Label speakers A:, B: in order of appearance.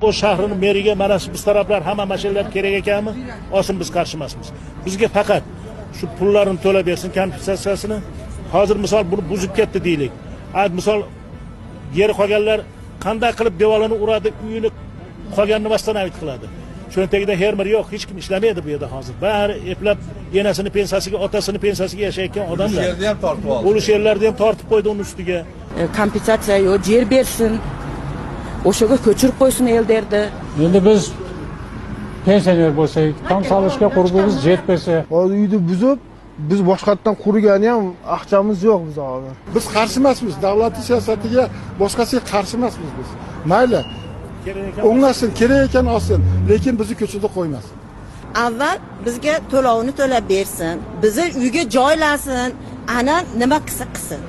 A: O'sh shahrini meriga mana shu biz taraflar hamma mashinalar kerak ekanmi, olsin, biz qarshi emasmiz. Bizga faqat shu pullarini to'lab bersin, kompensatsiyasini. Hozir, misol, buni buzib ketdi deylik, a misol, yeri qolganlar qanday qilib devorlarni uradi, uyini qolganini восстановить qiladi? Cho'ntagida fermer yo'q, hech kim ishlamaydi bu yerda. Hozir bari eplab enasini pensiyasiga, otasini pensiyasiga yashayotgan odamlar.
B: Yerni ham tortib oldi.
A: Urush yerlarni ham tortib qo'ydi uni ustiga.
C: Kompensatsiya yo'q, yer bersin, o'shaga ko'chirib qo'ysin elderni.
D: Endi biz pensioner bo'lsak, tom solishga qurbimiz yetmasa,
E: Hozir uyni buzib, biz boshqatdan qurgani ham aqchamiz yo'q biz hozir.
F: Biz qarshi emasmiz davlatni siyosatiga, boshqasiga qarshi emasmiz biz. Mayli,
A: Kerak ekan.
F: o'nglasin, kerak ekan olsin, lekin bizni ko'chada qo'ymasin.
G: Avval bizga to'lovini to'lab bersin, bizni uyga joylasin, ana nima qilsa qilsin.